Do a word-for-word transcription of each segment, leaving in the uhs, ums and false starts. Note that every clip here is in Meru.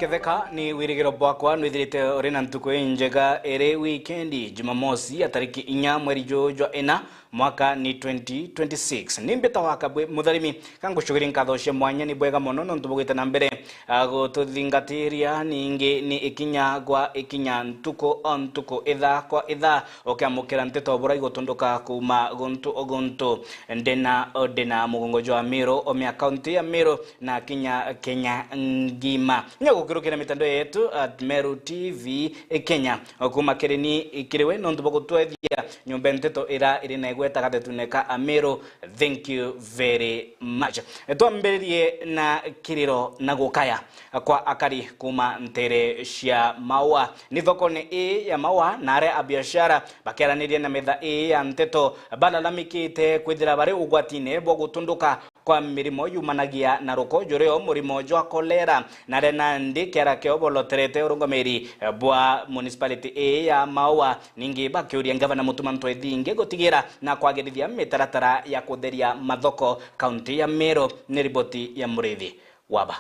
Ketheka, ni wirigiro bwakwa nwithirite uri na ntuku injega iri wikendi, Jumamosi ya tariki inya mweri juju jwa ina, mwaka ni twenty twenty-six. Ni mbita wa Kabwe Mutharimi, ka ngucugiria nkatho cia mwanya. Ni bwega mono nontu bugwite na mbere, a, gututhingatiria ningi ni ikinya gwa ikinya, ntuku o ntuku, ithaa kwa ithaa, ukiamukira nteto burai gutunduka kuuma guntu o guntu. Ndina, ndina mugongo jwa Meru, omia kaunti ya Meru, na kinya Kenya ngima. Nya gukirukira mitandao yetu at Meru T V Kenya. Kuuma kiri ni kiri we nontu bwa gutwethia nyomba nteto ira iri na igweta gathetune ka Ameru. Thank you very much. Twambiririe na kiriro na gukaya kwa akari kuuma ntere cia Maua. Ni thokone ii ya Maua na aria a biashara bakiaraniria na metha ii ya nteto balalamikite kwithira bari ugwatine bwa gutunduka kwa mirimo yumanagia na ruko, jurio murimo jwa kolera, na aria nandi kiara kiao boloterete urungamiri bwa municipality ii ya Maua. Ningi bakiuria ngavana Mutuma M'Ethingia gutigira na kwagirithia mitaratara ya kutheria mathoko kaunti ya Meru. Ni riboti ya Murithi Waba.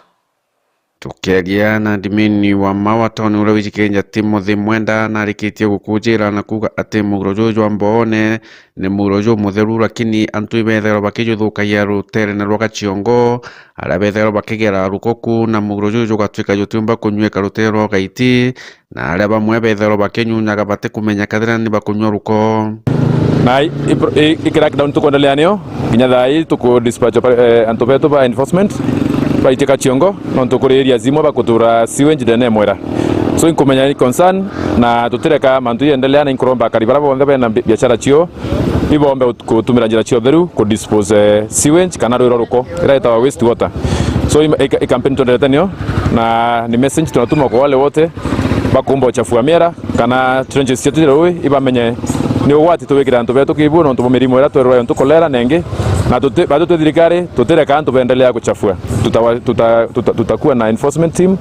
Tukiaria na admin wa Maua Town uria wijikiria Timothy Mwenda, narikitie gukujira na kuuga ati muguro juju jwa Mboone ni muguro jumutheru, lakini antu ibethairwa bakijuthukagia rutere na rwa Gaciongo, aria bethairwa bakigera ruko ku, na muguro juju jugatwika jutiumba kunyuika rutere rwa Gaiti, na aria bamwe bethairwa bakinyunyaga batikumenya kethira ni bakunyua ruko. Na i, i, i, i crackdown tukuendelea nio, kinya thaa ii tuku dispatch oper-, eh, antu betu ba enforcement baitika Ciongo, nontu kuri areas imwe bakutura sewage ndene ya mwera. So, inkumenya ni concern, na tutireka mantu iendelea, na inkuromba akari baria bonthe bena bi-, biashara cio, ibombe ut-, kutumira njira cia utheru ku dispose, eh, sewage kana rwiro ruko, ira itawa waste water. So, im-, i, i campaign twendelete nio, na ni message tunatuma kwa wale wote bakumba uchafua miera kana trenches cietu cia rui, ibamenye ni ugwati tuwikire antu betu kibu nontu bwa mirimo iria twerwa yontu kolera nengi, na tuti-, batu twi thirikari tutireka antu beendelea kuchafua. Tutawa-, tuta-, tuta-, tutakuwa na enforcement team.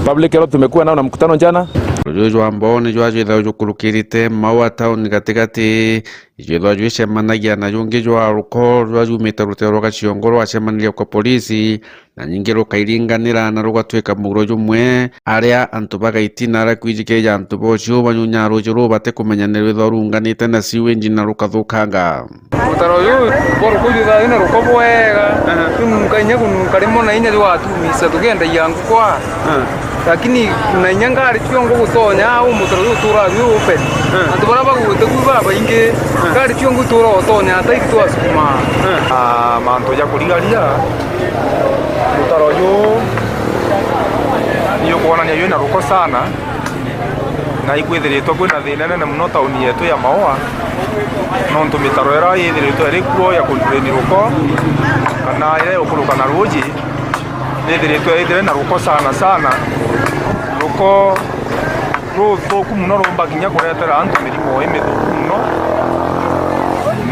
Public health tumekuwa nao na mkutano jana. Rujuju jwa Mboone jwajwithawa jukurukirite Maua Town gatigati, ijwithwa jwicemanagia na jungi jwa ruko rwa jumite rutero rwa Gaciongo rwacemaniria kwa polisi, na nyingi rukairinganira na rugatwika muguro jumwe, aria antu bagaitina aria kwijikirija antu bocio banyunyaa ruji ruu batikumenya ni rwithwa runganite na sewage na rukathukanga. Mutaro uyu bwa ruko jwithawa wina ruko bwega, aha, tununka inya kununka rimwe na inya jwatumisa tukiendagia ngukwa. Aha. Lakini na inya ngari ciongo gutonya au mutaro uyu uturaa jwi open. Aha. Antu baria bagwite ku babaingi, aha, ngari ciongo itura utonya ata itwasukuma. Aha. Ah, mantu ja kurigaria, mutaro uyu ni ukwonania jwina ruko sana. Na ikwithiritwe kwina thina inene mono tauni yetu ya Maua, nontu mitaro iria yithiritwe iri kuo ya kudrain ruko, kana iria igukuruka na ruji, nithiritwe ithire na ruko sana sana. Ruko ruthuku mono rumba kinya kuretera antu mirimo imithuku mono,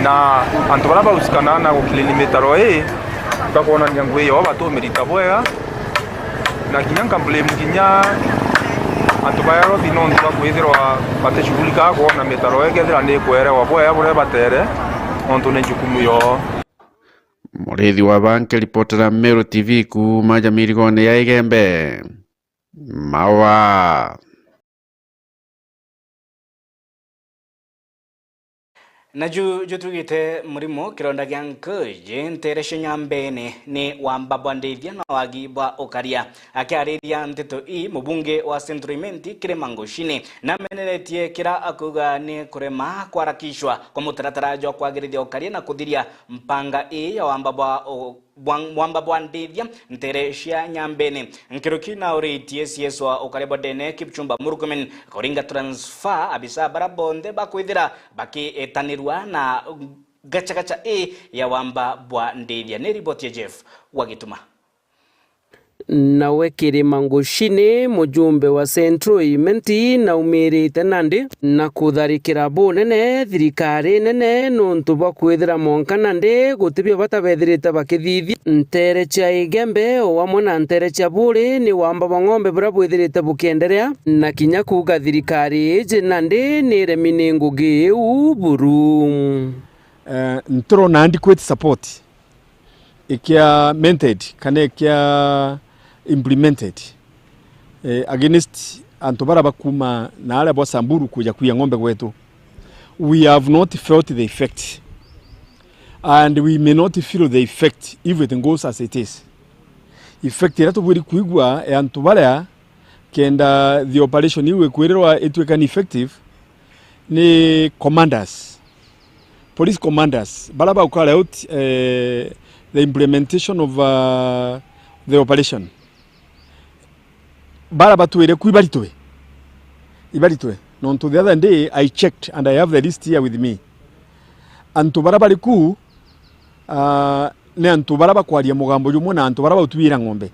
na antu baria bausikana na guclean mitaro ii, bakwonania ngugi yao batumirita bwega. Na kinya nka blame kinya antu ba Nairobi nontu bwa kwithirwa batishughulikaga kwona mitaro ikethira ni ikwerewa bwega buria batere, nontu ni njukumu yoo. Murithi wa Banke, ripotera Meru T V kuuma ja mirigone ya Igembe, Maua. Naju jutugite murimo kironda gia nkuji ntere cia Nyambene ni wamba bwa ndithia na wagi bwa ukaria. Akiariria nteto ii, mubunge wa Central Imenti Kirima Ngucini nameneretie kira akuuga ni kurema kwarakishwa kwa mutaratara jwa kwagirithia ukaria na kuthiria mpanga ii ya wamba bwa u-, bwa, wamba bwa ndithia ntere cia Nyambene. Nkuruki nauritie C S wa ukaria bwa ndene Kipchumba Murkomen kuringa transfer abisa baria bonthe bakwithira bakietanirua na gachagacha ii ya wamba bwa ndithia. Ni riboti ya Jeff Wagituma. Nawe Kirima Ngucini, mujumbe wa Central Imenti, naumirite nandi na kutharikira bunene thirikari nene nontu bwa kwithira mwanka nandi gutibio bata bethirite bakithithia. Ntere cia Igembe o amwe na ntere cia Buri ni wamba bwa ng'ombe buria bwithirite bukienderea, na kinya kuuga thirikari iji nandi ni iremi ni ngugi iu buru. Eh, nturona adequate support ikia mented kana ikia implemented. Eh, against antu bara bakuma na aria bwa Samburu kuja kwiya ng'ombe gwetu. We have not felt the effect. And we may not feel the effect if it goes as it is. Effect iria tubwiri kwigua ya antu baria kenda the operation iu ikwirirwa itwika ni effective ni commanders, police commanders, bara bau carry out, eh, the implementation of, uh, the operation. Bara batwire ku ibaritwe, ibaritwe. Nontu the other day I checked and I have the list here with me. Antu bara bari ku, ah, ni antu bara bakwaria mugambo jumwe na antu bara bautwira ng'ombe.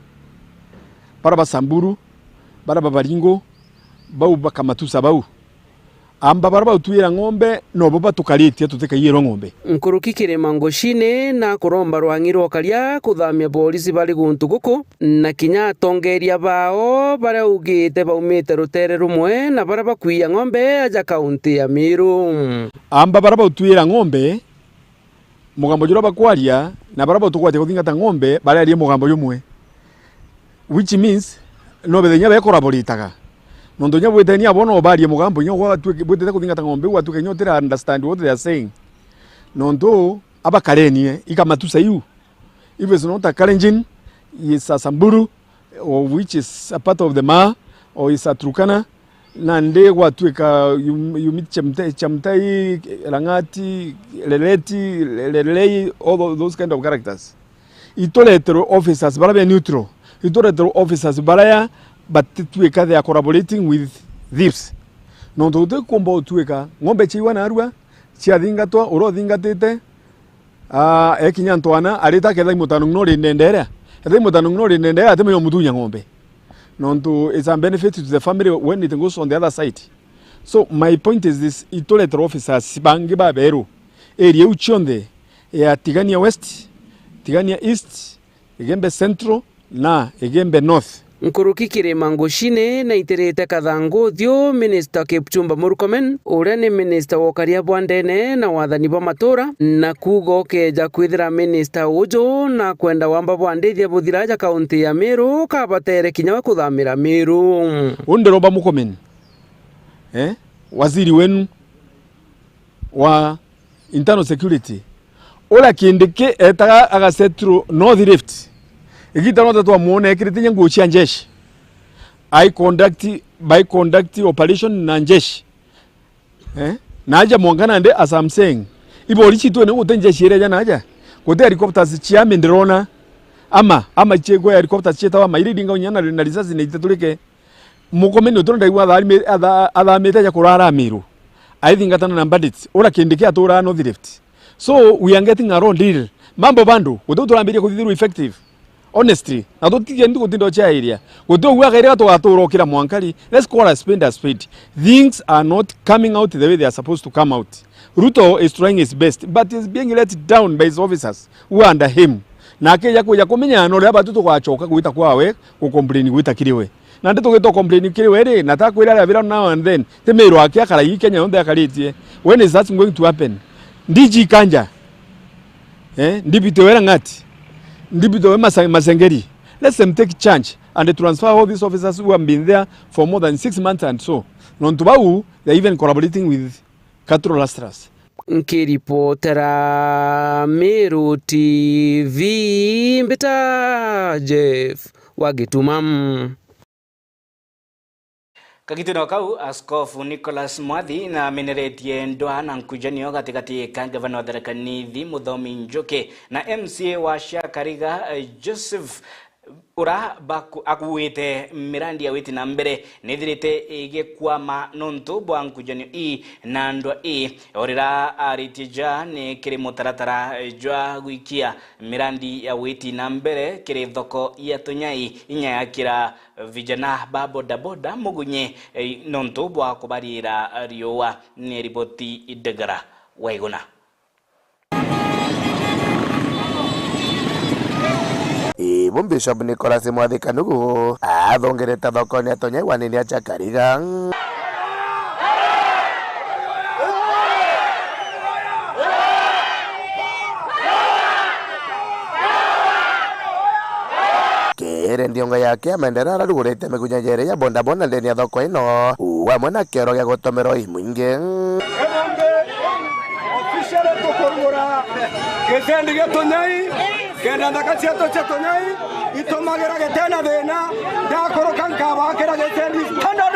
Bara ba Samburu, bara ba Baringo, bau ba Kamatusa bau. Amba bara bautwira ng'ombe, nobo batukaritie tutikaiyirwe ng'ombe. Nkuruki kirima Ngucini na kuromba rwang'i rwa ukaria kuthamia borisi bari guntu guku, na kinya atongeria bao baria ugite baumite rutere rumwe na bara bakwiya ng'ombe aja kaunti ya Meru. Amba bara bautwira ng'ombe, mugambo juria bakwaria na bara batukwatia kuthingata ng'ombe bararia mugambo jumwe, which means no bethe inya bekoraboritaga. Nontu inya bwite ni abo no barie mugambo, inya gwatuike bwitite kuthingata ng'ombe, gwatuike inya utira understand what they are saying. Nontu abakarenie, ikamatusa iu. If it's not a Kalenjin, it's a Samburu, of which is a part of the Maa, or is a Turkana, nandi gwatuika you, you meet Chemte-, Chamtai, Lang'ati, Leleti, Le-, Lelei, all tho-, those kind of characters. Itureterwe officers bara be neutral, itureterwe officers baraya batituika they are collaborating with thieves. Nontu gutikumba utuika ng'ombe ciaigwa narua, ciathingatwa, uria uthingatite, ah, ekinya ntwana, arita aketha imutano ng'ina uri ndende iria. Etha imutano ng'ina uri ndende iria, atimenya umutunya ng'ombe. Nontu it's a benefit to the family when it goes on the other side. So my point is this, itureterwe officers bangi baberu area iu cionthe ya Tigania West, Tigania East, Igembe Central na Igembe North. Nkuruki kirima Ngucini naitirite kathangu uthiu Minister Kipchumba Murkomen, uria ni minister wa ukaria bwa ndene na wathani bwa matura, na kuuga ukeja kwithira minister uju na kwenda wamba bwa ndithia buthira aja kaunti ya Meru, kabatere kinya we kuthamira Meru. Uu ndiromba Murkomen, eh, waziri wenu wa internal security, uria Kindiki etaga agasettle North Rift. Igita rionthe twamwona ekirite inya nguo cia njeshi. I conduct, by conduct operation na njeshi. Eh? Na aja mwanka nandi, as I'm saying, ibori citu ni guti njeshi iria ja naja. Guti helicopters cia army ndirona. Ama, ama ciegwe helicopters cietawa ama, iria iringa unya na, na risasi ni itaturike. Murkomen utura ndaigua atharime-, atha-, athamite aja kurara Meru. Aithingatana na bandits. Uria Kindiki aturaga North Rift. So, we are getting our own deal. Mambo bado, guti turambiria kuthithirwa effective. Honestly, na tutikendi gutinda uciairia. Guti ugua kairi gatugatura ukira mwankari. Let's call a spade a spade. Things are not coming out the way they are supposed to come out. Ruto is trying his best, but is being let down by his officers who are under him. Na akija kuja kumenya no ria batu tugacoka gwita kwawe, gucomplain gwita kiri we. Na ndi tugita complain kiri we ri, na takwira aria bira now and then. Ti Meru aki akaraigi Kenya yonthe akaritie. When is that going to happen? D G Kanja, eh, Deputy Wera Ng'ati, Deputy we Masa-, Masengeri. Let them take charge and transfer all these officers who have been there for more than six months and so. Nontu bau, they are even collaborating with cattle rustlers. Nkiripotera Meru T V, mbita Jeff wa Gituma. Kagitino kau, Askofu Nicholas Mwathi nameneretie ndwaa na nkujanio gatigati ka ngavana wa Tharaka Nithi, Muthomi Njuki, na M C A wa Shakariga, Joseph, ura baku-, akuite mirandi ya witi na mbere nithirite igikwama nontu bwa nkujanio ii na ndwaa ii. O rira aritie ja ni kiri mutaratara jwa gwikia mirandi ya witi na mbere kiri thoko ya Tunyai inya ya kira vijana ba bodaboda mugunye, eh, nontu bwa kubariira riua. Ni riboti Idegara Waiguna. Ii, bu Bishop Nicholas Mwathi Kanugu athongerete thokone atonya iwanene acha Kariga. Iri ndiongo yake ya maendeleo ararugurite migunya jeri ya bodaboda ndeni ya thoko ino, uu amwe na kioro gia gutomerwa i mwingi. Officially tukurugura gisendi gia Tunyai, kenda nthaka cietu cia Tunyai itumagira gitena thina, ndakuruka nkabakira gisendi standard.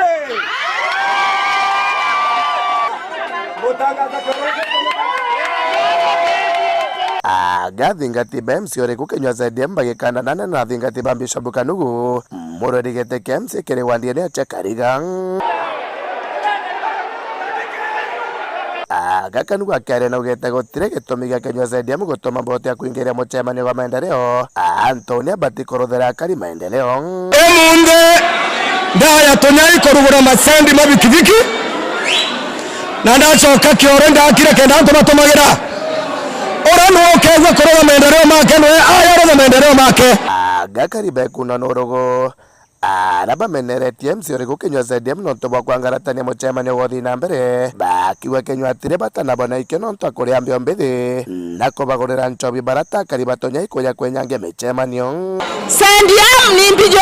Gutangaza kioro gia Tunyai. Aga athingati ba M C A uriku kinyua C D M bagikandana na athingati ba Bishop Kanugu, murweri giti kia M C A kiri wandi ene ya Chakariga. Aga Kanugu akiaria naugite gutiri gitumi gia kinyua C D M gutuma mboti ya kuingiria mucemanio gwa maendeleo, antu ni abati kuruthira akari maendeleo. Umunthi ndaya Tunyai kurugura masendi ma bikibiki, na ndacoka kioro ndakire kenda antu batumagira. Uria niwe ukegua kuruga maendeleo make, niwe ayarutha maendeleo make. Aga akari bekuna nurugu. Aria bameneretie M C A uriku kinyua C D M nontu bwa kwangaratania mucemanio gwa uthii na mbere, bakiuga kinyua atiri bata nabo na ikio nontu akuria mbio mbithi na kubagurira nchobi barata akari ba Tunyai kuja kwenyangia micemanio. C D M ni mbijo!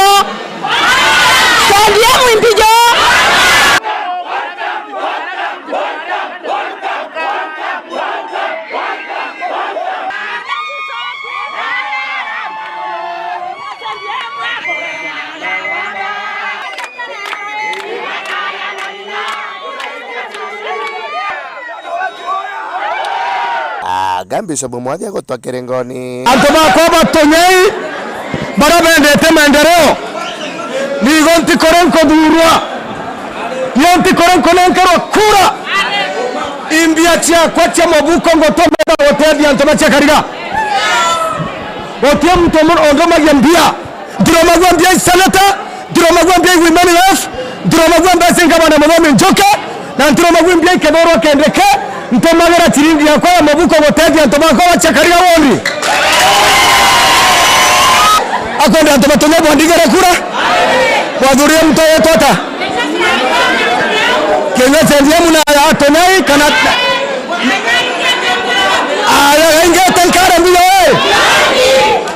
C D M ni mbijo! Aga Bishop Mwathi agutwa kiringoni. Antu bakwa ba Tunyai, baria bendete maendeleo, nigo ntikore nkuthurwa, nigo ntikore nkunenkerwa kura. Imbia ciakwa cia mabuko ngutumira gutethia antu ba Chakariga. Guti muntu undumagia mbia. Ntiromagua mbia i seneta, ntiromagua mbia i women rep, ntiromagua mbeca i ngavana Muthomi Njuki, na ntiromagua mbia i Kithure Kindiki. Ntumagira ciringi yakwa ya mabuko gutethia antu bakwa ba Chakariga ward. Akwenda antu ba Tunyai bwandigire kura, bwathurire muntu wetwa ata? Kinyua C D M na ya Tunyai kana? Aya, ingete nkara mbiyo, eh.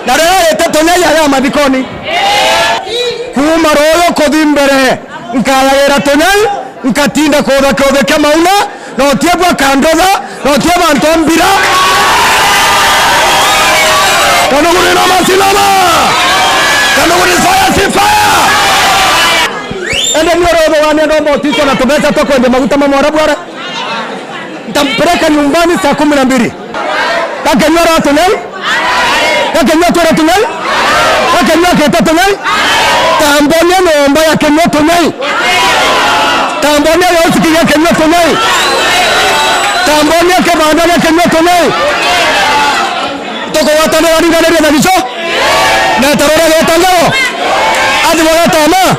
Na riria rite Tunyai aya mathikoni. Kuuma ruuyu kuthi mbere, nkayagira Tunyai, nkatinda kuutha kiuthi kia mauna, na utie bwa kandotha, na utie bantu a mbira. Kanuguri na masinama. Kanuguri fire si fire. Ende ni uruuthi wa nenda umotitwa na tubeca twa kwendia maguta ma mwarabwara. Ntampeleka nyumbani saa kumi na mbili. Gakenyua ra Tunyai. Gakenyua twira Tunyai. Gakenyua kite Tunyai. Tambonia nyomba ya kenyua Tunyai. Tambonia ya usiki ya kenyua Tunyai. Tambonia kibanda ya kenyua Tunyai. Tukugwatanira ringaniria na gico. Na tarora geta ngao. Athi bagatama.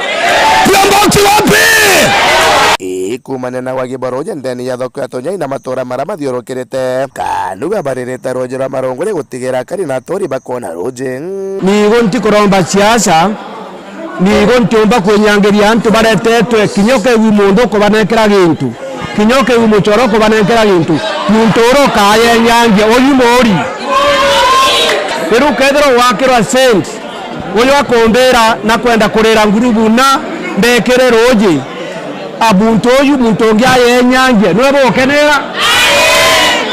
Pia mboxi wapi? Ii, kuumania na wagi bwa ruuji ndeni ya thoko ya Tunyai na matuura maria mathiurukirite, Kanugu abaririte ruuji rwa Marunguri gutigira akari na aturi bakoona ruuji. Nigo ntikuromba siasa, nigo ntiumba kwinyangiria antu baretetwe kinya ukeigua mundu ukubanenkera gintu, kinya ukeigua muchoro ukubanenkera gintu, muntu uria ukayenyangia uyu muri. Riu kethirwa gwakirwa cent, uyu akumbira na kwenda kurira ngurubu na mbekire ruuji. A, muntu uyu, muntu ungi ayenyangia, niwe bugukenera?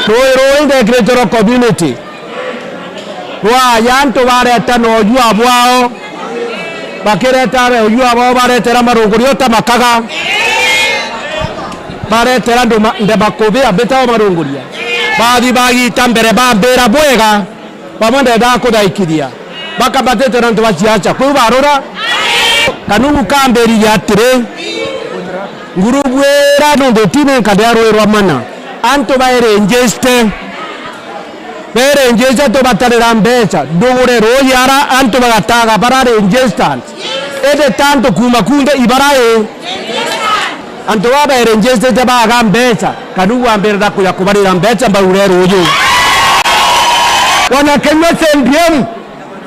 Ruuji ruu ndekirite rwa community. Rwaja antu bareta na ujua bwao, bakireta ujua bwao, baretera Marunguri uta makaga. Baretera andu ma-, nde makubia, mbita o Marunguria. Bathi bagita mbere bambira bwega. Bamwe ndendaga kuthaikithia, bakabatite na antu ba ciaca. Kwou barura, Kanugu kambiririe atiri, ngurubu ira nontu itinenkanira ruuji rwa mana. Antu bairengiste, bairengiste tubatarira mbeca, ndugure ruuji ara antu bagataga bara registered. Indi ta antu kuuma kunthe ibara i. Antu baa bairengistite baaga mbeca, Kanugu ambirira kuja kubarira mbeca mbaure ruuji. Wana Kenya C D M,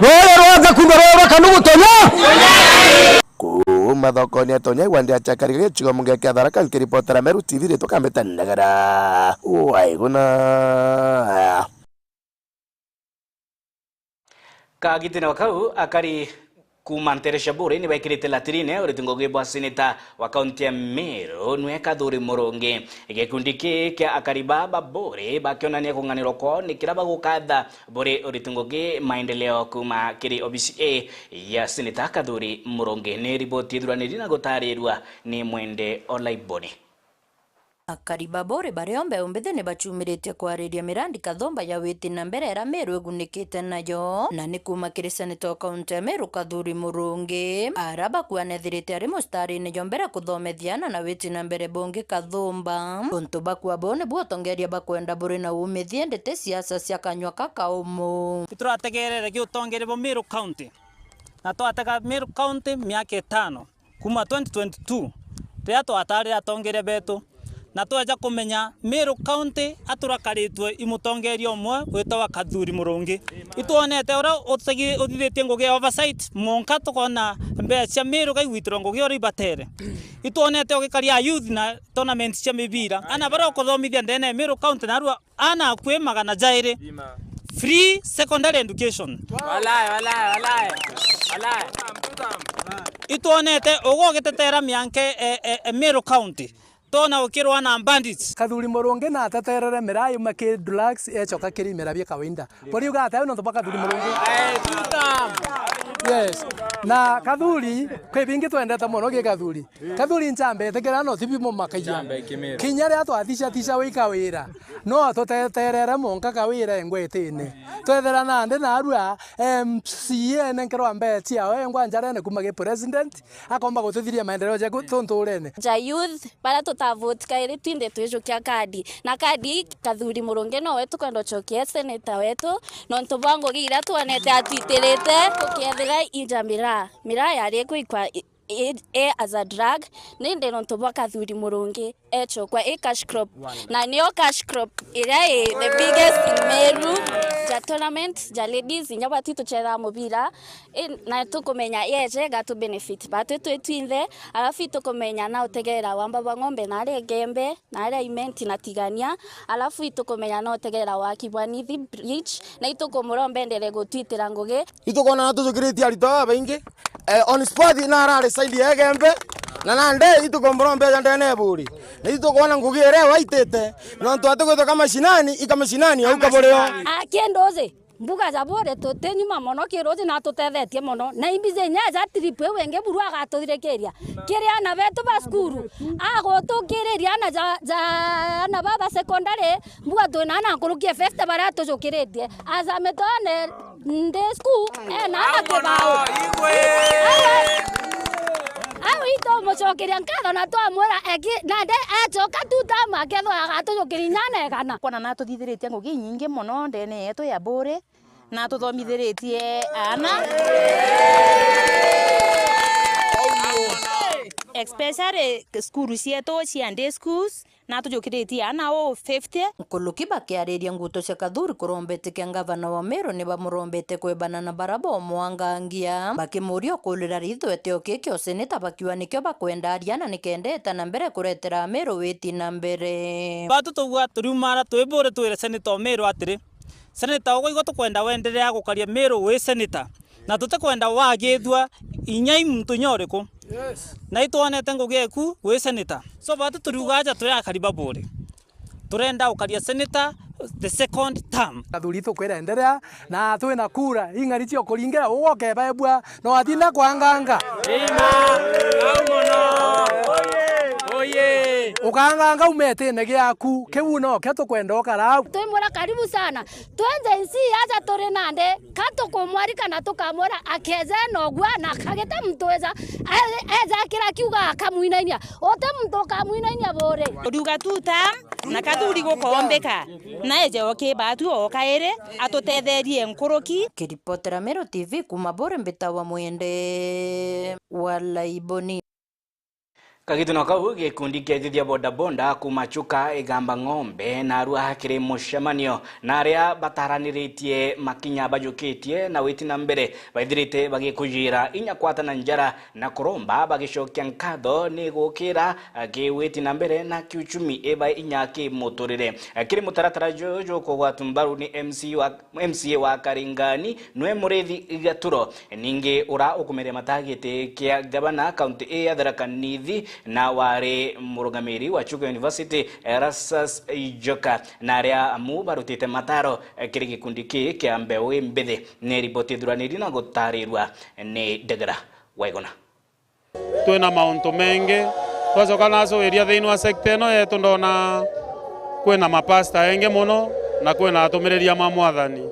ruuji rwaja kuuma ruuji rwa Kanugu Tunyai. Kuuma thokoni ya Tunyai wandi ya Chakariga gicigo mbunge kia Tharaka nkiripotera Meru T V ritwa Kambita Ndagara. Waiguna. Kagitino kau akari Kuuma nteere cia Buuri ni baikirite latirine uriti ngugi bwa seneta wa kaunti ya Meru, nwe Kathuri Murungi. Gikundi kii kia akari ba ba Buuri bakionania kung'anirwa kwao ni kiria bagukatha buri uriti ngugi maendeleo kuuma kiri obisi ii ya seneta Kathuri Murungi. Ni riboti ithuraniri na gutariirua ni Mwende Olaiboni. Akari ba Buuri baria o mbeu mbithi ni bacumiritie kwariria mirandi kathumba ya witi na mbere iria Meru igunikite nayo, na ni kuuma kiri seneta wa kaunti ya Meru Kathuri Murungi, aria bakua nethirite ari mustarine jwa mbere kuthomethia ana na witi na mbere bungi kathumba. Untu bakua buu nibu utongeria bakwenda buri na umithia, indi ti siasa cia kanyua kakaumu. Iturategerere ki utongeria bwa Meru County, na twatega Meru County miaka itano. Kuuma twenty twenty-two, riria twatarire atongeria betu, na tweja kumenya Meru County aturakaritwe i mutongeria umwe witawa Kathuri Murungi. Itwonete uria utegi-, uthithitie ngugi ya oversight, mwonka tukona mbeca cia Meru kaigwitirwa ngugi uria ibatere. Itwonete ugikaria youth na tournament cia mibira. Ana baria ukuthomithia ndene ya Meru County narua ana akui magana jairi. Free secondary education. Walai, walai, walai. Walai. Itwonete ugu ugitetera mianke e, e, e Meru County. Tona ukirwa na bandits. Kathuri Murungi na ateterere miraa yuma ki drugs ecoka kiri imera bia kawaida. Buriuga atia nontu bwa Kathuri Murungi? Eh, tutam. Yes. Na Kathuri, kwi bingi twendete mono gi Kathuri. Kathuri nchambe, etekera no tibi mumakagia. Nchambe ikimira. Kinya riria twathica tica wika wira, no tuteterere monka kawira engwetine. Twethera nandi narua M C A nenkerwa mbeca ciao engwa njarene kuma gi president, akomba gututhiria maendeleo jeku tunturene. Ja youth, baria tutavote kairi twinthe twijukia kadi. Na kadi Kathuri Murungi nowe tukwenda ucokia senator wetu, nontu bwa ngugi iria twonete atwitirite, tukiethira ija miraa. Miraa yari ikwikwa i, i, i as a drug, nindi nontu bwa Kathuri Murungi ecokwa i cash crop. Na niyo cash crop iria i the biggest in Meru, ja tournament, ja ladies, inya batu tucethaa mubira, i, na tukumenya yeje gatu benefit batu twi twinthe, alafu itukumenya na utegera wamba bwa ng'ombe na aria Igembe, na aria Imenti na Tigania, alafu itukumenya na utegera waki bwa Nithi Bridge, na itukumuromba endere gutwitira ngugi. Itukwona na tucukiritie aritwa babaingi, eh, on spot na arari side ya Igembe, na nandi itukumbura mbeca ndene ya Buuri. Na itukwona ngugi iria waitite, nontu ati gwitwa kamashinani, i kamashinani au kaburio. Akinduzi, mbuga ja Buuri tuti nyuma mono kiruzi na atutethetie mono. Na imbizi inya ja trip iu ingi buru agatuthirikiria. Kiri ana betu ba cukuru, agutukiriria ana ja, ja ana ba, ba secondary, mbuga twina ana nkuruki ya fifty baria tujukiritie. As a metone, ndi school, ena ana kibao. Awe, awe itumucokeria nkatho na twamwira eki, na nde ecoka tu tama akethwa agatujukiria inya na igana. Kwona na tuthithiritie ngugi inyingi mono ndene yetu ya Buuri, na tuthomithiritie ana, especially cukuru cietu cia day schools. Na tujukiritie ana uu fifty. Nkuruki bakiariria nguto cia Kathuri kurombete kia ngavana wa Meru ni bamurombete kwebana na bara bomwangangia, bakimuria ukurira ritho eteo kiki o seneta bakiuga nikio bakwenda ariana nikenda eta na mbere kuretera Meru witi na mbere. Batu tugua turiumara twi Buuri twire seneta o Meru atiri, seneta ugwa igwa tukwenda wenderea gukaria Meru wi seneta. Na tutikwenda wagithua inya i muntu inya uriku. Yes. Na itwonete ngugi eku wi seneta. So batu turiuga aja turi akari ba Buuri. Turenda ukaria seneta the second term. Kathuri tukwira enderea na twina kura ing'ari cio kuringira ugo ukebebua no atinda kwanganga. Ima. Au mono. Oye. Ukanganga umetine giaku kiu no kio tukwenda ukara au. Twimwira karibu sana. Twenze nsi aja turi nandi, ka tukumwarika na tukamwira akeze na ugua na akagita muntu eja, e-, eja akira akiuga akamwinainia. Uti muntu ukamwinainia Buuri. Uriuga tuta, na Kathuri gukombika. Na eje oki batu o kairi, atutetherie nkuruki. Kiripotera Meru T V kuma Buuri mbitawa Mwende wa Laiboni. Gagitino kau, gikundi kia ethithia bodaboda kuuma Chuka, Igamba Ng'ombe, narua kiri mucemanio na aria bataraniritie makinya bajukitie na witi na mbere, baithirite bagikujira inya kwatana njara na kuromba bagicokia nkatho ni gukira, eh, ki witi na mbere na kiuchumi iba inya ki muturire. Eh, kiri mutaratara juju jukugwatwa mbaru ni M C wa M C A wa Karingani nwe Murithi Gaturo. Ningi ura ukumeria mata giti kia gavana kaunti ii ya Tharaka Nithi na wari murugamiri wa Chuka University, Erastus Ijoka, na aria amu barutite mataro, eh, kiri gikundi kii kia mbeu imbithi. Ni riboti ithuraniri na gutarirua ni Ndegera Waiguna. Twina mauntu mengi. Twacoka nacuiria thiini wa sector ino yetu, ndona kwina mapasta engi mono na kwina atumiriria ma Mwathani.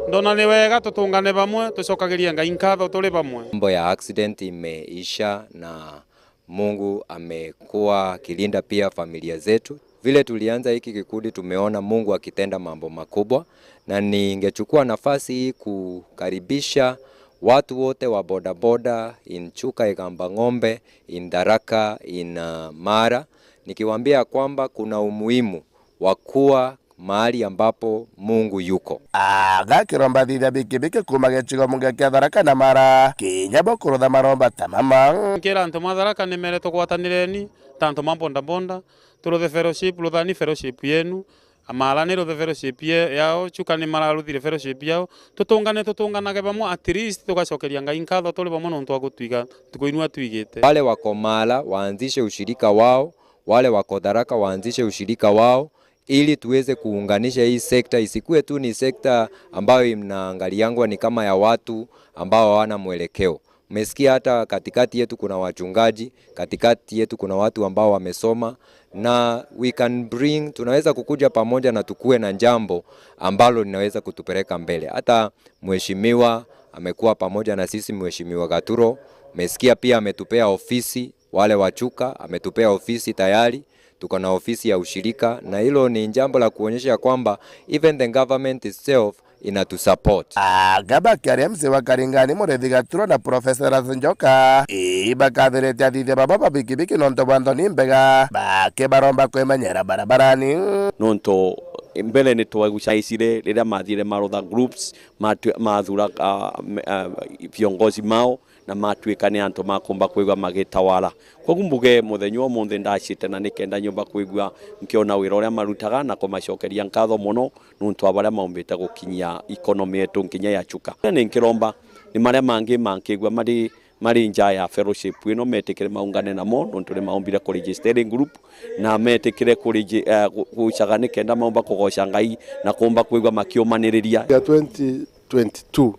Ndona ni wega tutungane bamwe, tucokagirie Ngai nkatho turi bamwe. Mambo ya accident imeisha na Mungu amekuwa akilinda pia familia zetu. Vile tulianza hiki kikundi, tumeona Mungu akitenda mambo makubwa, na ningechukua nafasi hii kukaribisha watu wote wa bodaboda in Chuka, Igamba Ng'ombe, in Tharaka, in, uh, Mara, nikiwaambia ya kwamba kuna umuhimu wa kuwa mahali ambapo Mungu yuko. Agakiromba thithia bikibiki kuuma gicigo munge kia Tharaka na Mara, kinya bo kurutha maromba ta mama. Nkira antu ma Tharaka nimere tugwatanireni ta antu ma bodaboda, turuthe fellowship, ruthani fellowship yenu, Amara ni ruthe fellowship ye-, yao, Chuka ni mararuthire fellowship yao. Tutungane, tutunganage bamwe, at least tugacokeria Ngai nkatho turi bamwe nontu wa gutwiga ntuku inu atwigite. Wale wako Mara waanzishe ushirika wao, wale wako Tharaka waanzishe ushirika wao, ili tuweze kuunganisha hii sekta, isikue tu ni sekta ambayo inaangaliangwa ni kama ya watu ambao hawana mwelekeo. Mmesikia hata katikati yetu kuna wachungaji, katikati yetu kuna watu ambao wamesoma, na we can bring, tunaweza kukuja pamoja na tukue na jambo ambalo linaweza kutupeleka mbele. Hata mheshimiwa amekuwa pamoja na sisi, Mheshimiwa Gaturo, mmesikia pia ametupea ofisi, wale wa Chuka, ametupea ofisi tayari. Tuko na ofisi ya ushirika, na hilo ni jambo la kuonyesha kwamba even the government itself inatusupport. Aka bakiaria M C A wa Karingani Murithi Gaturo na Professor Erastus Njoka, ii bakathirite athithia baba ba bikibiki nontu bwa nthoni mbega, bakibaromba kwimenyera barabarani. Nontu mbere ni twagucaicire riria mathire marutha groups, matu-, mathura, ah, me-, ah, viongozi mao, na matuika ni antu makumba kwigua magitawala. Koguo mbuge muthenya umunthi ndacite na nikenda nyumba kwigua nkiona wira uria marutaga na kumacokeria nkatho mono nuntu wa baria maumbite gukinyia economy yetu nkinya ya Chuka. Ni nkiromba ni maria mangi mankigua mari, mari nja ya fellowship ino metikire maungane namo nuntu ni maumbire kuregister group na metikire kuregi-, eh, gu-, gucaga nikenda maumba kugoca Ngai na kumba kwigua makiumaniriria. Ya twenty twenty-two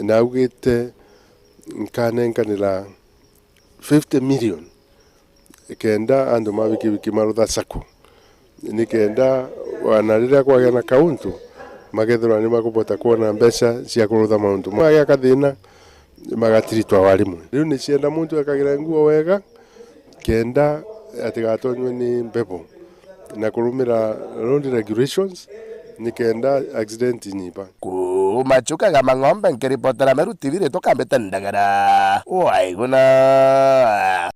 naugite nkanenkanira fifty million kenda antu ma bikibiki marutha sacco, nikenda wana riria kwagia na kauntu, makethirwa ni makubota kwona mbeca cia kurutha mauntu. Magia kathina, magatiritwa warimwe. Riu nicienda muntu ekagira nguo wega, kenda atigatonywe ni mbepo, na kurumira road regulations, nikenda accident inyiba. Kuuma Chuka Igamba Ng'ombe, nkiripotera Meru T V, ritwa Kambite Ndagara, Waiguna.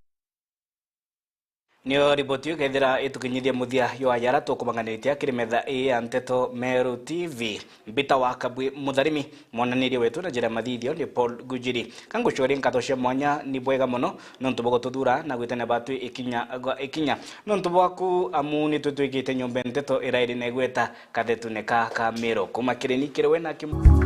Niyo riboti iu ikethira itukinyithia muthia jwa jara tukubanganitie kiri metha ii ya nteto Meru T V. Mbita wa Kabwi Mutharimi, mwananiria wetu na njira ya mathithio ni Paul Gujiri. Ka ngucokerie nkatho cia mwanya, ni bwega mono nontu bwa gututhuura na gwitania batwi ikinya gwa ikinya. Nontu bwaku, amu ni tutwikite nyomba nteto irairi na igweta kathetune ka ka Meru. Kuuma kiri ni kiri we na kim-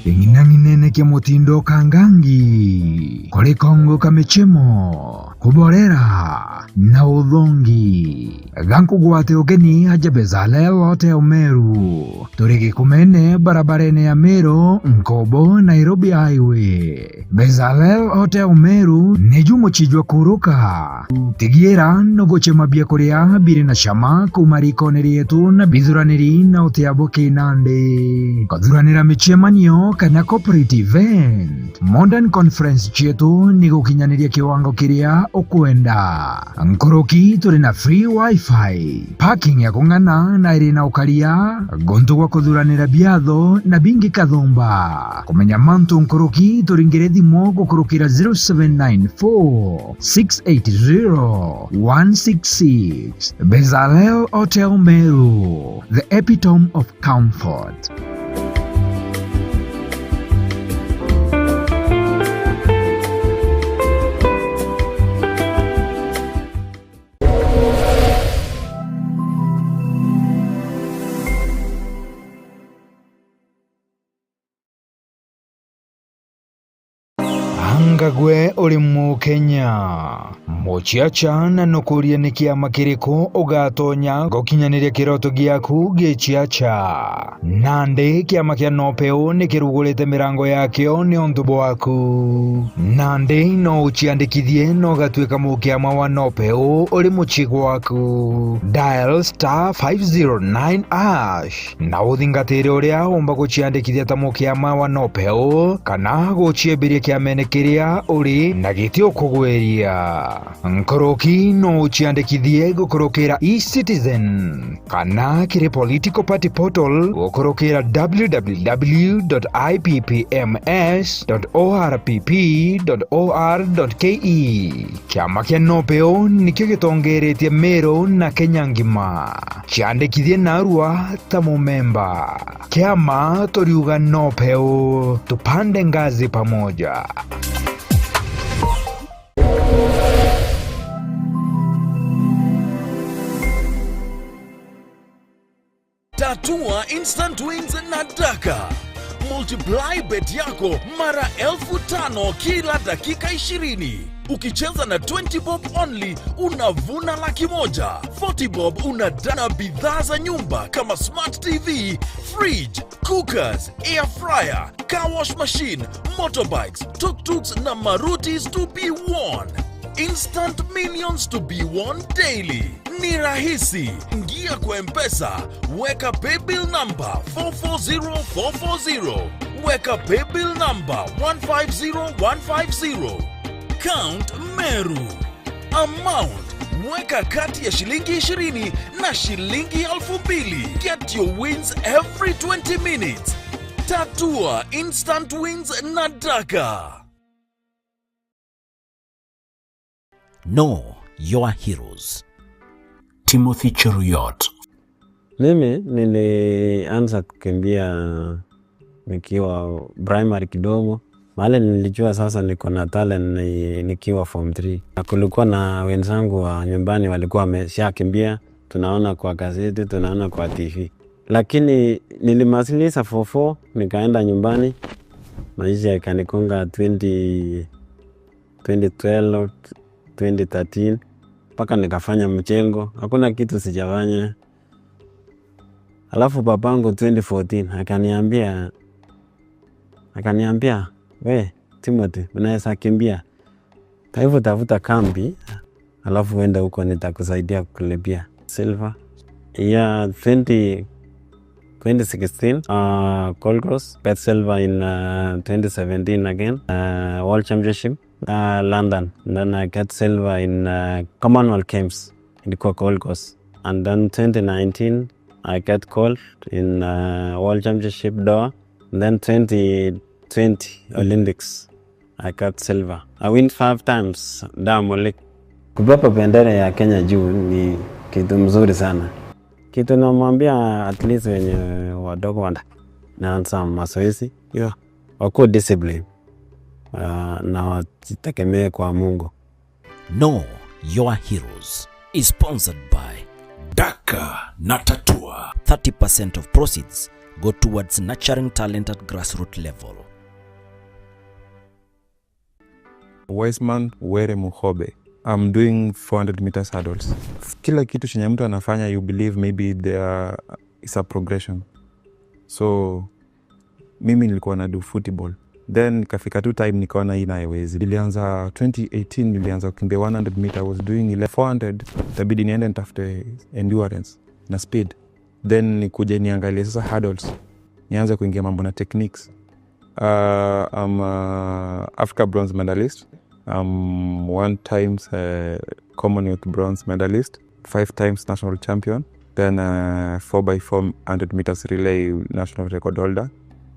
King'inang'inene kia mutindo kangangi, kuri kongo ka michemo, kuborera na uthongi. Ga nkugwate ugeni aja Bezalel Hotel Meru. Turi Gikumene, barabarene ya Meru, Nkobo, Nairobi Highway. Bezalel Hotel Meru niju mucii jwa kuruka. Tigiira nugucema biakuria biri na cama kuuma rikone rietu na bithuraniri na utia bwa kinandi. Kuthuranira micemanio kana corporate event, modern conference cietu ni gukinyaniria kiwango kiria ukwenda. Nkuruki turi na free wifi, parking ya kung'ana na iri na ukaria, guntu gwa kuthuranira biatho na bingi kathumba. Kumenya mantu nkuruki, turingire thimu gukurukira zero seven nine four six eight zero one six six. Bezalel Hotel Meru, the epitome of comfort. Anga gwe uri Mukenya? Muciaca na nukuria ni kiama kiriku ugatonya gukinyaniria kiroto giaku giciaca? Nandi kiama kia Nopeu ni kirugurite mirango yakio niuntu bwaku. Nandi no uciandikithie na ugatuika mukiama wa Nopeu uri mucii gwaku. Dial star five zero nine hash. Na uthingatire uria umba guciandikithia ta mukiama wa Nopeu, kana guciembiria kiamene kiria uri na giti ukugwiria. Nkuruki no uciandikithie gukurukira eCitizen, kana kiri political party portal gukurukira w w w dot i p p m s dot o r p p dot o r dot k e. Kiama kia Nopeu nikio gitongeretie Meru na Kenya ngima. Ciandikithie narua ta mumemba. Kiama turiuga Nopeu, tupande ngazi pamoja. Tatua instant wins na Daka. Multiply bet yako mara elfu tano kila dakika ishirini. Ukicheza na twenty bob only, unavuna laki moja. Forty bob unadana bidhaa za nyumba kama smart T V, fridge, cookers, air fryer, car wash machine, motorbikes, tuk-tuks na marutis to be won. Instant millions to be won daily. Ni rahisi. Ingia kwa M-Pesa, weka paybill number four four zero four four zero. Weka paybill number one five zero one five zero. Count Meru. Amount, weka kati ya shilingi ishirini na shilingi elfu mbili. Get your wins every twenty minutes. Tatua instant wins na Daka. Know your heroes. Timothy Cheruyot. Mimi nilianza kukimbia nikiwa primary kidogo. Mahali nilijua sasa niko na talent ni nikiwa form three. Na kulikuwa na wenzangu wa nyumbani walikuwa wameshakimbia, tunaona kwa gazeti, tunaona kwa T V. Lakini nilimaliza form four, nikaenda nyumbani. Maisha ikanikonga twenty, twenty twelve, twenty thirteen, mpaka nikafanya mjengo. Hakuna kitu sijafanya. Alafu babangu twenty fourteen akaniambia, akaniambia, "We, Timothy, unaweza kimbia. Kwa hivyo tafuta kambi, alafu uende huko, nitakusaidia kulipia." Silver. Yeah, twenty, twenty sixteen, uh, Gold Coast, got silver in, uh, twenty seventeen again, uh, World Championship, uh, London. Then I got silver in, uh, Commonwealth Games, ilikuwa Gold Coast. And then twenty nineteen, I got gold in, uh, World Championship Doha. And then twenty twenty Olympics, I got silver. I win five times Diamond League. Kubeba bendera ya Kenya juu ni kitu mzuri sana. Kitu namwambia at least wenye wadogo wana-, naanza mazoezi. Yeah. Wakuwe discipline, uh, na wajitegemee kwa Mungu. Know your heroes is sponsored by Daka na Tatua. Thirty percent of proceeds go towards nurturing talent at grassroots level. Wiseman Were Muhobe, I'm doing four hundred meters hurdles. Kila kitu chenye mtu anafanya, you believe maybe there is a progression. So mimi nilikuwa na do football, then nikafika tu time nikaona hii nayo haiwezi. Nilianza twenty eighteen, nilianza kukimbia one hundred meter, I was doing ile four hundred, itabidi niende nitafute endurance na speed, then nikuje niangalie sasa hurdles, nianze kuingia mambo na techniques. Uh, I'm a Africa bronze medalist. I'm one times, uh, Commonwealth bronze medalist, five times national champion, then, uh, four by four hundred meters relay national record holder.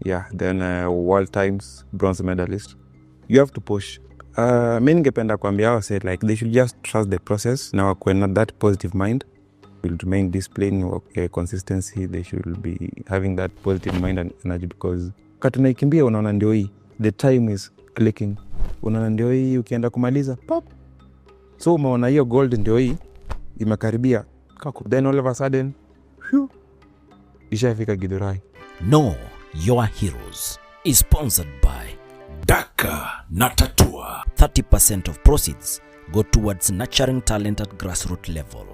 Yeah, then, uh, world times bronze medalist. You have to push. Uh, mi ningependa kuambia wase, like, they should just trust the process na wakuwe na that positive mind. Will remain disciplined, work, eh, consistency, they should be having that positive mind and energy, because wakati unaikimbia unaona ndio hii, the time is clicking. Unaona ndio hii, ukienda kumaliza, pop. So umeona hiyo gold ndio hii, imekaribia. Kaku-, then all of a sudden, phew, ishafika Githurai. Know your heroes is sponsored by Daka na Tatua. Thirty percent of proceeds go towards nurturing talent at grassroots level.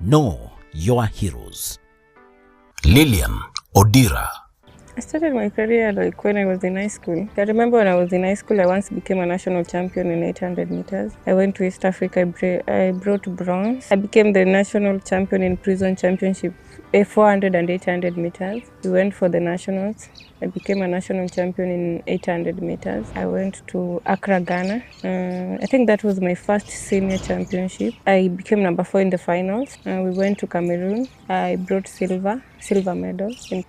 Know your heroes. Lilian Odira. I started my career, like, when I was in high school. I remember when I was in high school, I once became a national champion in eight hundred meters. I went to East Africa, I bra-, I brought bronze. I became the national champion in prison championship, eh, four hundred and eight hundred meters. We went for the nationals. I became a national champion in eight hundred meters. I went to Accra, Ghana. Uh, I think that was my first senior championship. I became number four in the finals. Uh, we went to Cameroon. I brought silver, silver medal. In,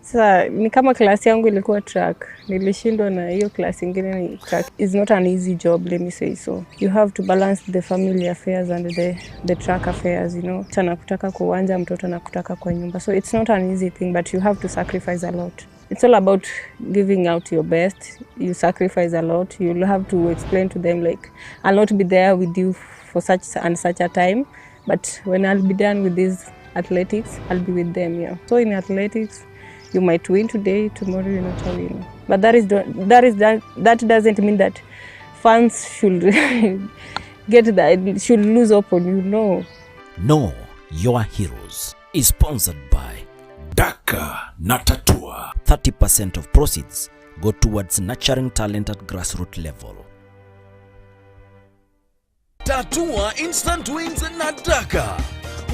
sasa ni kama class yangu ilikuwa track. Nilishindwa na hiyo class ingine ni track. It's not an easy job, let me say so. You have to balance the family affairs and the, the track affairs, you know. Mtu anakutaka kwa uwanja, mtoto anakutaka kwa nyumba. So it's not an easy thing, but you have to sacrifice a lot. It's all about giving out your best. You sacrifice a lot. You'll have to explain to them, like, "I'll not be there with you for such and such a time, but when I'll be done with this athletics, I'll be with them." Yeah. So in athletics, you might win today, tomorrow you're not a winner. But that is do-, that is that, that doesn't mean that fans should get that, should lose hope on you. No. Know your heroes is sponsored by Daka na Tatua. Thirty percent of proceeds go towards nurturing talent at grassroots level. Tatua instant wins na Daka.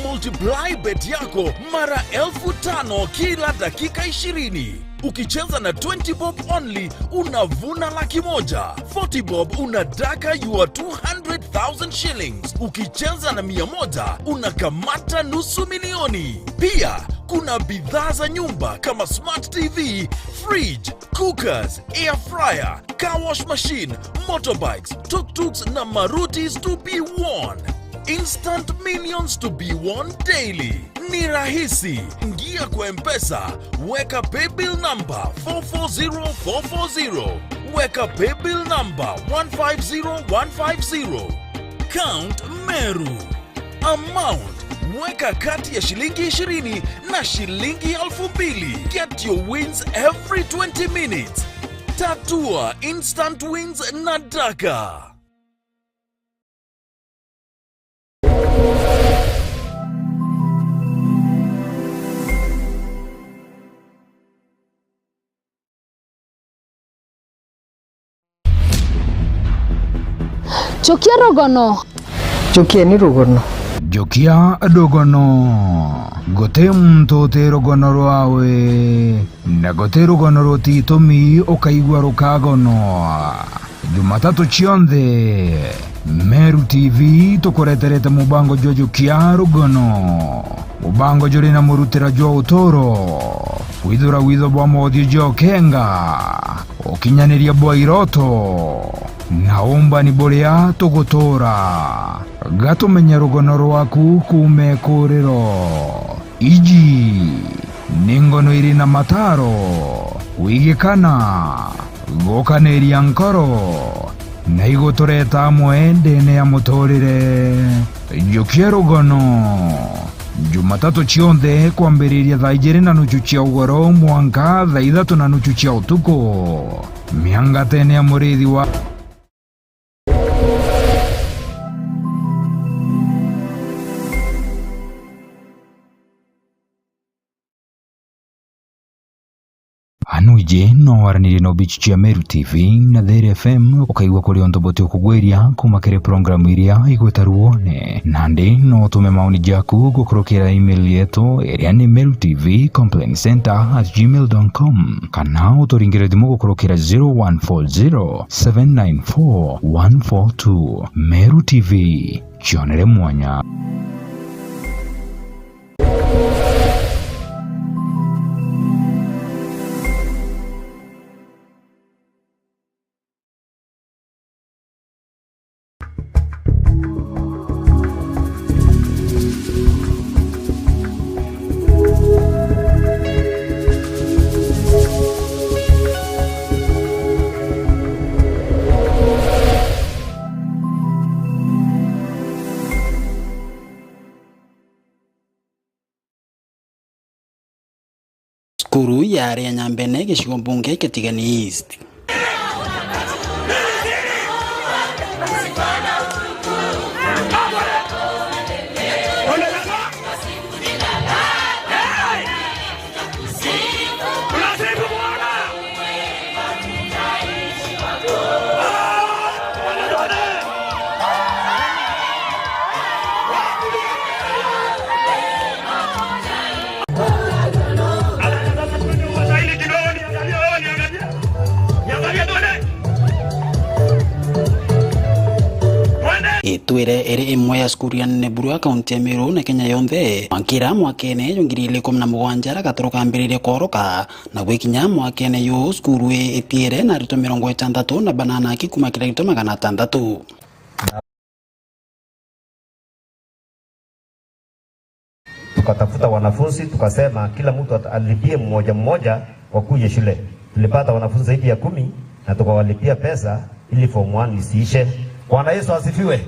Multiply bet yako mara elfu tano kila dakika ishirini. Ukicheza na twenty bob only, unavuna laki moja. Forty bob, unadaka your two hundred thousand shillings. Ukicheza na mia moja, unakamata nusu milioni. Pia, kuna bidhaa za nyumba kama smart T V, fridge, cookers, air fryer, car wash machine, motorbikes, tuk-tuks na marutis to be won. Instant millions to be won daily. Ni rahisi. Ingia kwa M-Pesa, weka paybill number four four zero four four zero, weka paybill number one five zero one five zero. Count Meru. Amount, weka kati ya shilingi ishirini na shilingi elfu mbili. Get your wins every twenty minutes. Tatua instant wins na Daka. Njukia rugono. Njukieni rugono. Njukia rugono. Guti muntu uti rugono rwawe, na guti rugono rutitumi ukaigua rukagonwa. Jumatatu cionthe, Meru T V tukureterete mubango jwa Njukia Rugono. Mubango juri na murutira jwa uturo, kwithura witho bwa mothio jwa ukenga, ukinyaniria bwa iroto, na umbani buria tugutura. Gatumenye rugono rwaku kuuma ikuriro. Iji ni ngono iri na mataro, kwigikana, gukaniria nkoro, na igutureta amwe ndene ya muturire. Njukia rugono. Jumatatu cionthe kwambiriria thaa ijiri na nuchu cia ugoro mwanka thaa ithatu na nuchu cia utuku. Miangatene ya murithi wa Je, no waranirie na obichi cia Meru T V na There F M, ukaigua kuri untu buti ukugwiria kuma kiri programu iria igweta ruone. Nandi no utume maoni jaku gukurukira email yetu iria ni meru T V complaint center at gmail dot com, kana uturingire thimu gukurukira zero one four zero, seven nine four, one four two. Meru T V, cionere mwanya. Cukuru ya Aria Nyambene, gicigo mbunge kia Tigania East. Itwire iri imwe ya cukuru ya nene buru ya kaunti ya Meru na Kenya yonthe. Mwankira mwakene jwa ngiri igiri ikumi na mugwanja ragaturukambiriria kworoka, na gwikinya mwakene yu cukuru ii itiire na aritwa mirongo itantatu na banana aki kuma kiri aritwa magana atantatu. Tukatafuta wanafunzi, tukasema kila mtu at-, alipie mmoja mmoja wakuje shule. Tulipata wanafunzi zaidi ya kumi na tukawalipia pesa ili form one isiishe. Bwana Yesu asifiwe.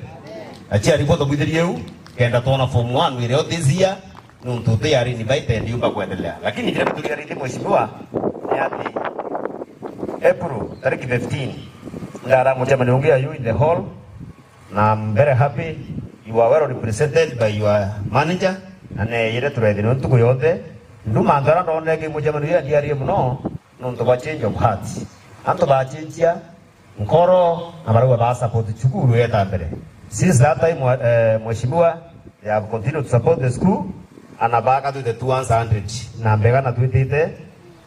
Achia ribota mwithirie u, kenda tuona form one irio this year, nuntu uti yari invited yumba kuendelea. Lakini kile kitu kiarithi mheshimiwa ni ati April tariki fifteen, ndara mucemanio ungi ayu in the hall, na I'm very happy. You are well represented by your manager. Na neeyire tureethirwe ntuku yonthe. Nduma antu aria ndonere ki mucemanio ya ndiarie muno, nuntu bwa change of hearts. Antu bachinchia nkoro na barauga ba support cukuru yeta mbere. Since that time, eh, mheshimiwa, they have continued to support the school, ana baka twite two hundred na mbega na twitite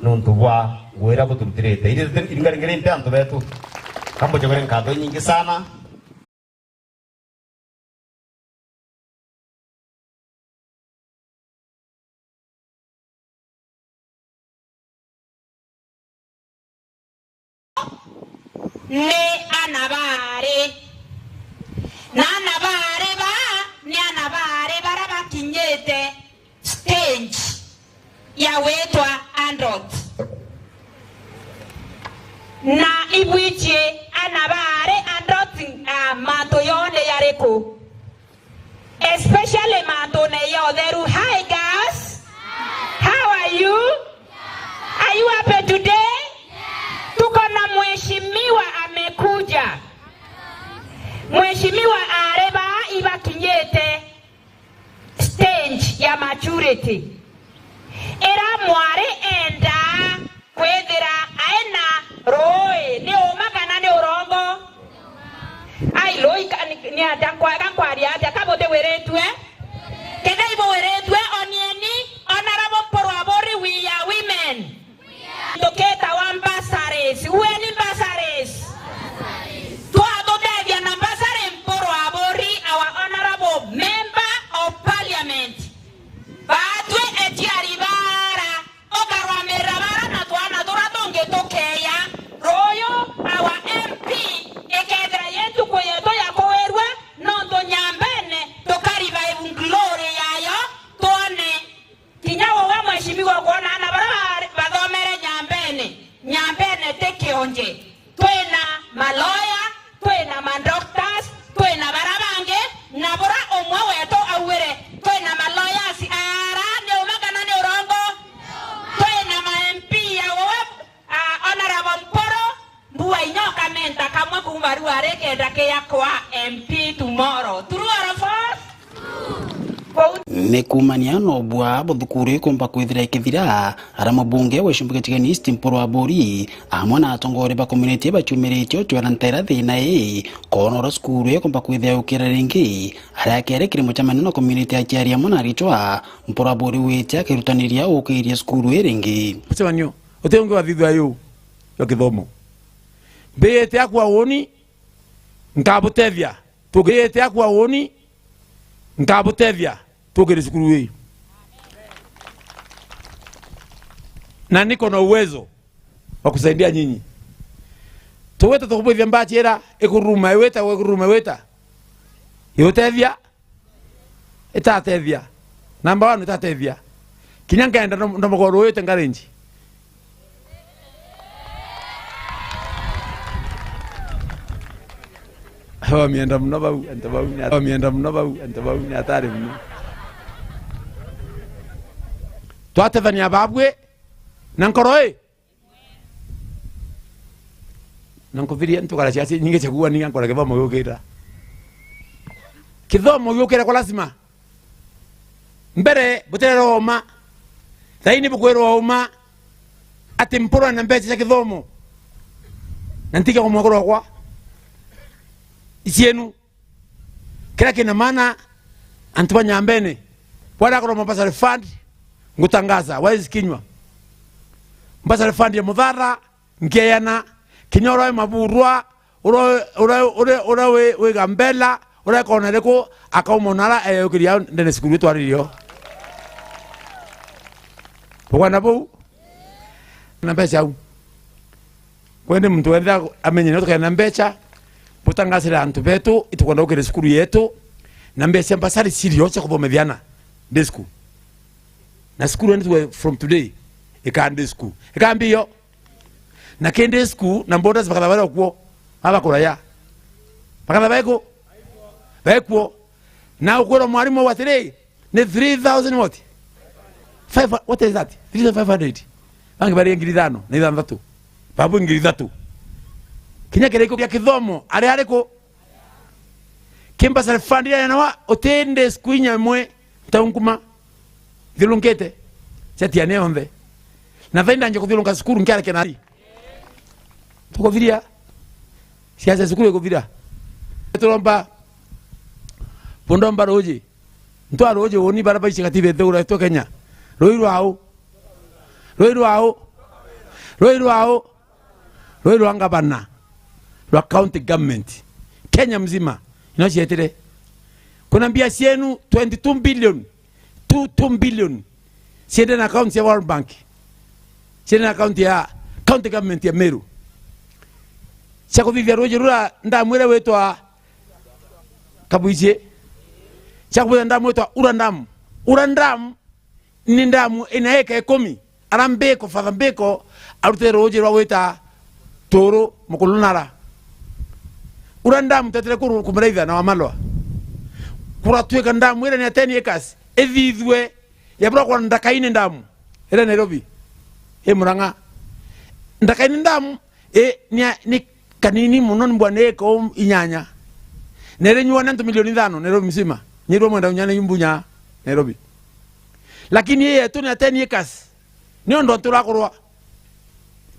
nuntu bwa ngwira buturutirite. Iringa ringi rinte antu betu. Kambucagure nkatho nyingi sana. Ni ana baari. Na ana baari baa ni ana baari baria bakinyite stage ya gwitwa adult. Na ibwichie ana baari adult, ah, mantu yone yariku? Especially mantune ya utheru. Hi girls. How are you? Are you happy today? Tuko na mheshimiwa amekuja. Mheshimiwa, aari baa ibakinyite stage ya maturity, ira mwari endaa kwithira aina ruui, ni uma kana ni urongo? Ai, ruui ka-, ni, ni atia nkwa-, ga nkwaria atia, ka butiwiritue? Kethira ibuwiritue, onieni, Honorable Mpuru Aburi, we are women. Tuketawa bursaries. Ueni bursaries. Twatutethia na bursary, Mpuru Aburi, our honorable member of parliament. Baatwi etiari baara, ukarwamirira baara na twana turia tungi tukeeya. Ruuyu, our M P, ikethira yi ntuku yetu ya kuwirua, nontu Nyambene tukariva glory yayo, twone. Kinya uwe mheshimiwa ukwona ana baria ba-, bathomere Nyambene, Nyambene ti kionje. Twina maloya, twina madoctors, twina baria bangi, na bura umwe wetu augire, twina maloyers ara, ni uma kana ni urongo? Twina ma M P ya uwe, ah, Honorable Mpuru, Mbua inya ukamenta kamwe kuuma riu ari kenda kiakwa M P tomorrow. True or false? Kou Ni kuumania na ubua buthukuru ikumba kwithira ikithira, ara mubunge wa Ichumbi Kichigeni East Mpuru Aburi, amwe na atongoria ba community baciumiritie ucwera ntera thina ii, koona uria cukuru ikumba kwithira yukira ringi. Aria akere kiri mucemanio na community aciari amwe na aritwa, Mpuru Aburi wite akirutaniria ukiiria cukuru ii ringi. Mucemanio uti ungi wathithua yu ya kithomo. Mbiyite akwa uni, nkabutethia. Tukirite akwa uni, nkabutethia tukire cukuru ii. Na niko na uwezo wa kusaidia nyinyi. Tuwite tukubwithia mbachi ira ikururuma iwita, ikururuma iwita. Iutethia? Itatethia. Number one, itatethia. Kinya nkenda ndo-, ndomogoro uyu ite ngarenji. Bamienda muno bau, antu bau ni, bamienda muno bau, antu bau ni atari muno. Twatethania babwi na nkoro ii. Na nkubiria ntukara ciaci nyingi cia kuuga ninga nkora kithomo giukira. Kithomo giukire kwa lazima. Mbere butirerwa uma, thaini bukwirwa uma ati mpurwa na mbeca cia kithomo, na ntiga kumwakura kwa icienu. Kiria kina maana, antu ba Nyambene, bwara akorwo mabasari fund, ngutangaza, wezi kinywa. Mbasari fund ya muthara, nkieyana, kinya uria wi maburwa, uria, uria, uria, uria wi, wi Gambela, uria kona riku, akauma unara eyukiria ndene cukuru itwaririo. Bugwana buu, na mbeca au. Kwendi muntu wenthe amenye nio tukena mbeca, butangasire antu betu, itukwenda gukira cukuru yetu, na mbeca mbasari cirio cia kuthomithia ana day school. Na cukuru yetu from today, ikaa day school. Ikaa mbio. Na kindi school na borders bakatha bari okuo, aba kuraya. Bakatha baiko? Baikuo. Na ukwirwa mwarimu au atiri, ni three thousand what? Five, what is that? Three thousand five hundred. Bangi bari ngiri ithano na ithanthatu. Babu ngiri ithatu. Kinya kiriko kia kithomo, ari ariku? Kimbasari fund ya nawa, utinde school inya imwe, ntaunkuma. Thiurunkite. Cia Tiania yonthe. Na thainda nje kuthiurunka cukuru nkiare kenari. Tukuthiria. Siasa cukuru ikuthira. Turomba. Pundomba ruji. Ntwa ruji uni bara baici gatibe nthiguru yetu Kenya. Rui rwau. Rui rwau. Rui rwau. Rui rwa ngavana. Rwa county government. Kenya mzima. Ino cietire. Kuna mbia cienu twenty two billion. Two, two billion. Ciende na account ya World Bank. Ciende na account ya county government ya Meru. Cia kuthithia ruji rura ndamu iria witwa Kabuici. Cia kuthithia ndamu witwa Ura Dam. Ura Dam ni ndamu ina eka ikumi. Ara mbiko, Father Mbiko arutire ruji rwa gwita Turu, Mukulunara. Ura ndamu tetire kuru kumiraitha na Wamalwa. Kuratwika ndamu iria ni ya ten acres, ithithue, ya bura kwa Ndakaini ndamu, iria Nairobi, i Murang'a. Ndakaini ndamu, i, ni, ni kanini muno, ni mbwa ni eka inyanya. Na iri nyuwa ni antu milioni ithano Nairobi mzima. Nyirwa mwenda unyanya yumbunya Nairobi. Lakini ii yetu ni ya ten acres. Ni undu antu urakorwa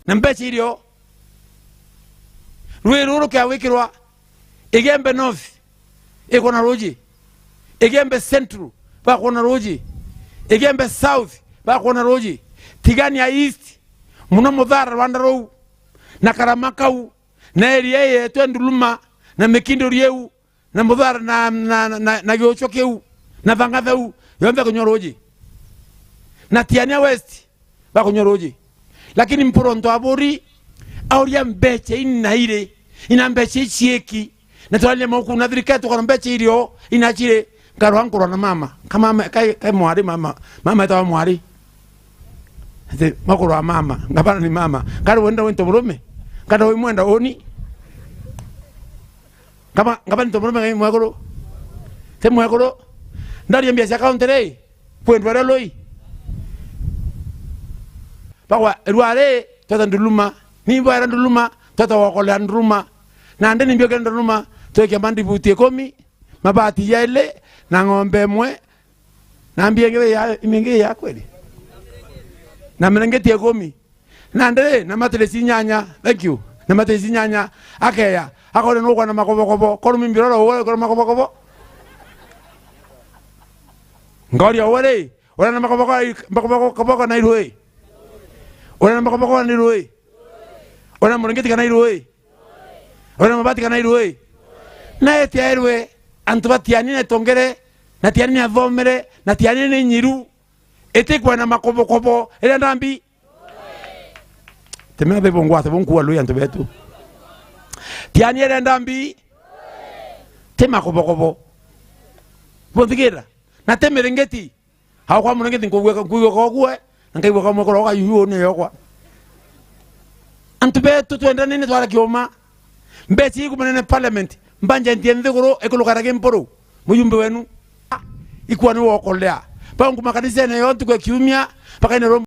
na mbeca irio. Rui ruru kia wikirwa Igembe North ikwona ruji, Igembe Central bakwona ruji, Igembe South bakwona ruji, Tigania East, muno Muthara rwanda ruu, na Karama kau, na area ii yetwe Nduluma, na Mikinduri iu, na Muthara na, na, na, na, na Giuchwa kiu, na Thang'athau, yonthe kunywa ruji. Na Tiania West, bakunywa ruji. Lakini Mpuru Ntwaburi, auria mbeca inairi, ina mbeca iciiki. Na twarania mauku na thirikari tukona mbeca irio, inachire, nkarwa nkurwa na mama. Ka mama, kai, kai mwari mama, mama etawa mwari. Ati, makurwa mama, ngabana ni mama. Kari wenda wento murume, kari wimwenda uni. Ngaba, ngaba nto murume ngai mwekuru. Ti mwekuru. Ndaria mbia cia kaunti ri, kwendwa ria lui. Bagwa rua ri, tweta Nduluma. Ni mbwera Nduluma, tweta wokolea Nduluma. Na ndi ni mbiokire Nduluma, twekia mandibuti ikumi, mabati yaili, na ng'ombe imwe, Na mbia ingi ya, ingi ya kweli. Na mirengeti ikumi. Na ndiri, na matirisi inyanya. Thank you. Na matirisi inyanya. Akeya. Akore nugwa na makobokobo. Koru mimbi roro uwe, koru makobokobo. Ngoria uwe ri, uri na makobokobo, makobokobo na irui? Uri na makobokobo na irui? Uri na murengeti kana irui? Uri na mabati kana irui? Na eti airwe, antu ba Tiani na itongere, na Tiani ni athomere, na Tiani ni nyiru. Iti kwena makobokobo, iria ndambi. Timena bibu ngwate, bu nkuwa lui antu betu. Tiani iria ndambi. Ti makobokobo. Bunthigira. Na ti mirengeti. Au kwa murengeti nkugua, nkugua kwa gwe, na nkaigua kwa mwekoro wa yuyu ni yokwa. Antu betu twendane ni twara kioma. Mbeci iku munene parliament, mbanjentie nthiguru ikulukara gimpuru. Mujumbe wenu. Ikua ni wokolea. Bau nguma kanisene yo ntuku ya kiumia, bakaine